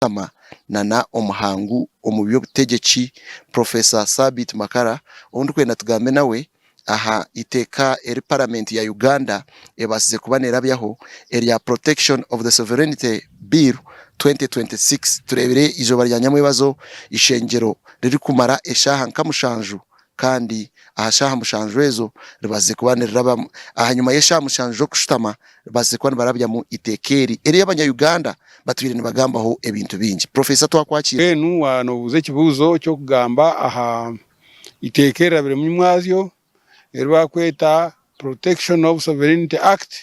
Mukama na na omuhangu omu by'obutegyeki Professor Sabiiti Makara ou ndikwenda tugambe nawe aha iteeka eri Paramenti ya Uganda ebaasize kuba nerabyaho erya Protection of the Sovereignty Bill 2026. Tureebire eizooba rya nyamwebazo eishengyero ririkumara eshaaha nka mushanju kandi aha shaaha mushanju ezo ribaasize kuba niriraba ahanyima y'eshaaha mushanju z'okushutama ribaasize kuba nibarabyamu eiteeka eri eri abanya Uganda batwire nibagambaho ebintu bingi. Professor twakwakiira. Mbwenu waaba noobuuza ekibuuzo ky'okugamba aha iteeka erirabiremu nyimwazyo eri barikweta Protection of Sovereignty Act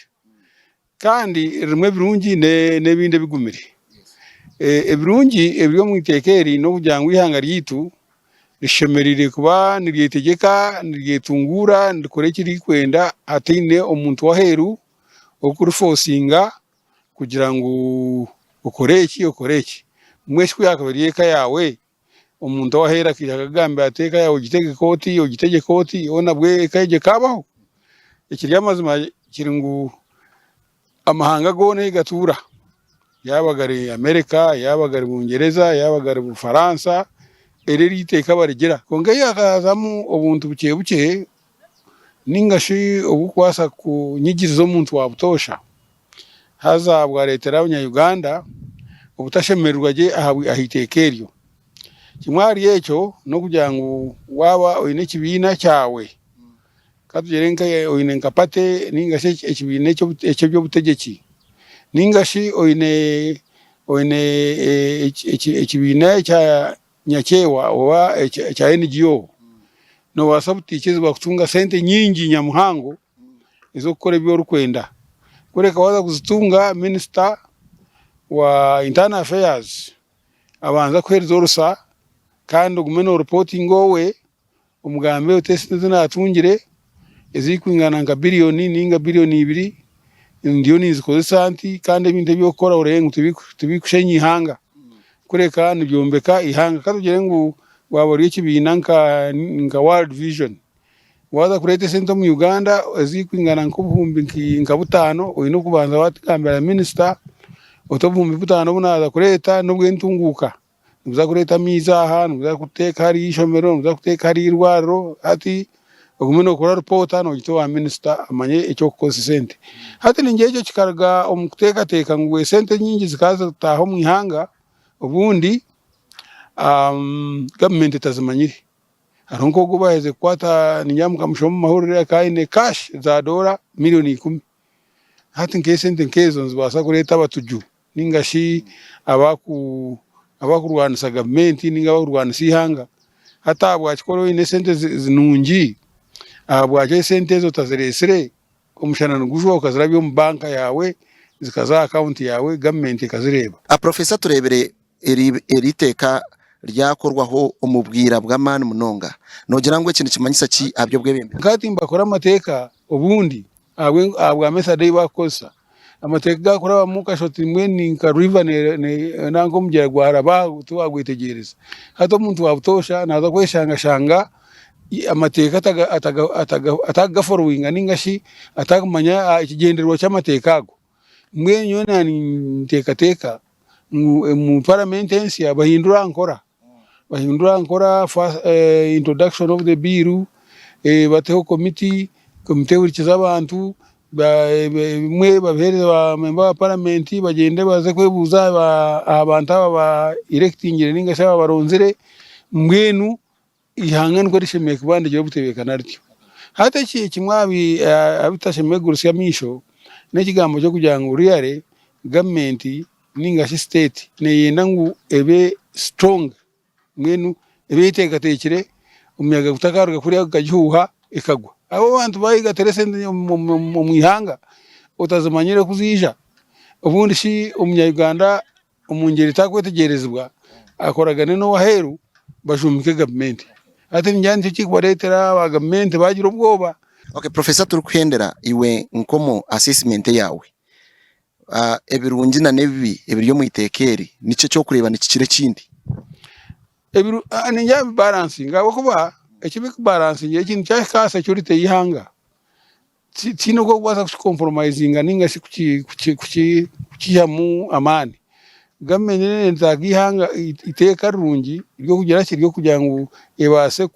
kandi ririmu ebirungi n'ebindi ebigumire. Ebirungi ebiri omu iteeka eri n'okugira ngu eihanga ryaitu rishemereire kuba niryetegyeka, niryetunguura, nirikora eki ririkwenda hataine omuntu w'aheeru orikurifosinga kugira ngu okore eki okore eki. Mbwenu shi ku yaakuba eri eka yaawe, omuntu ow'aheeru akaija akakugambira ati eka yaawe ogitegyeke oti, ogitegyeke oti, hoona bwe eka egyo ekaabaho? Ekiri amazima kiri ngu amahanga goona ahu gatuura, yaaba gari America, yaaba gari Bungyereza, yaaba gari Bufaransa, eri eryo iteeka barigira. Kwonka iyo hakazamu obuntu bukye bukye ninga shi oburikubaasa kunyigiriza omuntu wa butoosha, haza bwareetera abanya-Uganda obutashemererwa gye aha iteeka eryo. Kimwe ahari ekyo n'okugira ngu waaba oine ekibiina kyawe, ka tugire nka oine nka pate ninga shi ekibiina eky'eby'obutegyeki ninga shi oine oine ekibiina ekya nyakyewa oba ekya NGO, noobaasa obutaikirizibwa kutunga sente nyingi nyamuhango ez'okukora ebi orikwenda. Kureka waaza kuzitunga minisita wa internal affairs abanze akuheereze orusa kandi ogume nooripootinga owe omugambe oti esente ezi naatungire ezirikwingana nka biriyoni ninga biriyoni ibiri ndiyo ninzikozesa nti kandi ebintu ebi orikukora oreebe ngu tibirikushenya eihanga kureka nibyombeka eihanga. Ka tugire ngu waaba ori ekibiina nka World Vision. Waaza kureeta esente omu Uganda ezirikwingana nk'obuhumbi nka butaano, oine kubanza waagambira minisita oti obuhumbi butaano obu naaza kureeta n'obw'entunguuka, nibuza kureeta amaizi aha, nibuza kuteeka hariya eishomero, nibuza kuteeka hariya eirwariro, hati ogume nookora ripoota noogita owa minisita amanye eky'okukozesa esente. Hati ningira ekyo kikaruga omu kuteekateeka ngu esente nyingi zikaba zitaaha omu ihanga obundi gavumenti etazimanyire. Hariho nk'ogu obu baaherize kukwata ningira mukamushoma omu mahurire akaba aine cash za doora miriyoni ikumi. Hati nk'esente nk'ezo nizibaasa kureeta abatuju ninga shi abaku abakurwanisa gavumenti ninga abakurwanisa eihanga. Hati ahabwaki ku oraba oine esente nungi, ahabwaki esente ezo otazireetsire omushana nigujwa okazirabya omu banka yaawe zikaza aha akawunti yaawe gavumenti ekazireeba. Professor Tureebire Eri eri iteeka ryakorwaho omu bwira bw'amaani munonga. Noogira ngu eki nikimanyisa ki aha by'obwebembezi? Nka hati nibakora amateeka obundi ahabwa method ei bakukozesa. Amateeka gakurabamu okashusha oti mbwenu ni nka river nanka omugyera gwaraba aho tiwagwetegyereza. Hati omuntu wa butoosha naaza kweshangashanga amateeka atakugaforowinga ninga shi atakumanya ekigyendererwa ky'amateeka ago. Mbwenu nyowe ninteekateeka ngu omu paramenti ensya bahindure aha nkora, bahindure aha nkora introduction of the bill, bateho komiti, komiti ehurikize abantu, ebimwe babiheereze ba memba ba paramenti bagyende baze kwebuuza aha bantu aba ba electingire ninga shi ababaronzire mbwenu Eihanga nikwo rishemereire kuba nirigira obutebeekana rityo. Hati eki kimwe aha bitashemereire kugurutsya amaisho n'ekigambo ky'okugira ngu really gavumenti ninga shi state neyenda ngu ebe strong mbwenu ebe eyeteekateekire omuyaga gutakaruga kuriya gukagihuuha ekagwa. Ahabw'okuba abantu bayegatira esente omu ihanga otazimanyire oku ziija, obundi shi omunya Uganda omu ngyeri etarikwetegyerezibwa akoragane n'ow'aheeru bajuumike gavumenti. Hati ningira nikyo kirikubareetera aba gavumenti baagira obwoba. Okay Professor turikuhendera iwe nk'omu assessment yaawe, ebirungi na n'ebibi ebiri omu iteeka eri niki eki orikureeba nikikira ekindi? Ningira bibaransinga ahabw'okuba eki birikubaransingira ekintu kyahika aha security y'eihanga Tihaine oku orikubaasa kukikompromayizinga nainga shi kukiihamu amaani. Gavumenti neyetaaga eihanga eiteeka rirungi ry'okugira ki ry'okugira ngu ebaase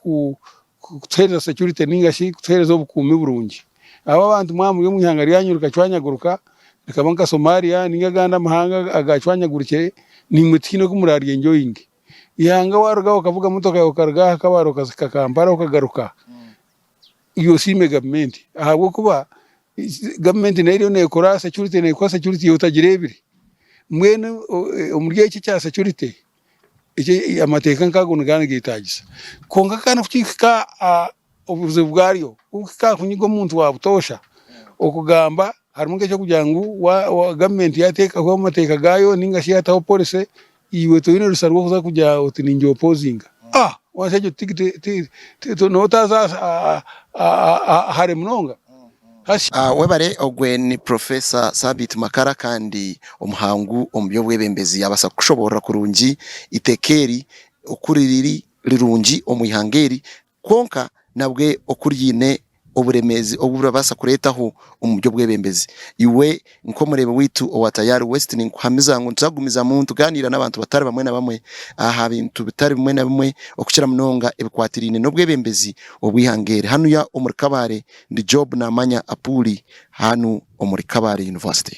kutuheereza security ninga shi kutuheereza obukuumi burungi. Ahabw'okuba abantu mwaba muri omu ihanga ryanyu rikacwanyaguruka rikaba nka Somalia ninga agandi amahanga agacwanyagurukire naimwe tihaine oku muraryenjoyinge. Eihanga warugaho okavuga motoka yaawe okaruga aha Kabale okahika Kampala okagaruka iwe osiime gavumenti ahabw'okuba gavumenti neyo eriyo nekora security nekuha security iwe otagireebire. Mbwenu omuri eki ekya security amateeka nk'ago nigaba nigetagisa. Kwonka kandi kukihika aha obuzibu bwaryo, kuhika aha kunyiga omuntu wa butoosha okugamba harimu nk'eky'okugira ngu gavumenti yateekaho amateeka gaayo ninga shi yaataho policy iwe toine rusa rw'okuza kugira oti ningyopozinga. Nooba otaaza hare munonga. Webare ogwe ni Professor Sabiiti Makara kandi omuhangu omu by'obwebembezi yabaasa kukushoboorora kurungi eiteeka eri oku riri rirungi omu ihanga eri kwonka nabwe oku ryine oburemeezi obu birabaasa kureetaho omu by'obwebembezi. Iwe nk'omureebi waitu owa Tayari West ninkuhamiza ngu nituza kugumizamu nitugaaniira n'abantu batari bamwe na bamwe aha bintu bitari bimwe na bimwe okukira munonga ebikwatiraine n'obwebembezi obw'eihanga eri. Hanuya omuri Kabale ndi Job Namanya Apuuli hanu omuri Kabale University.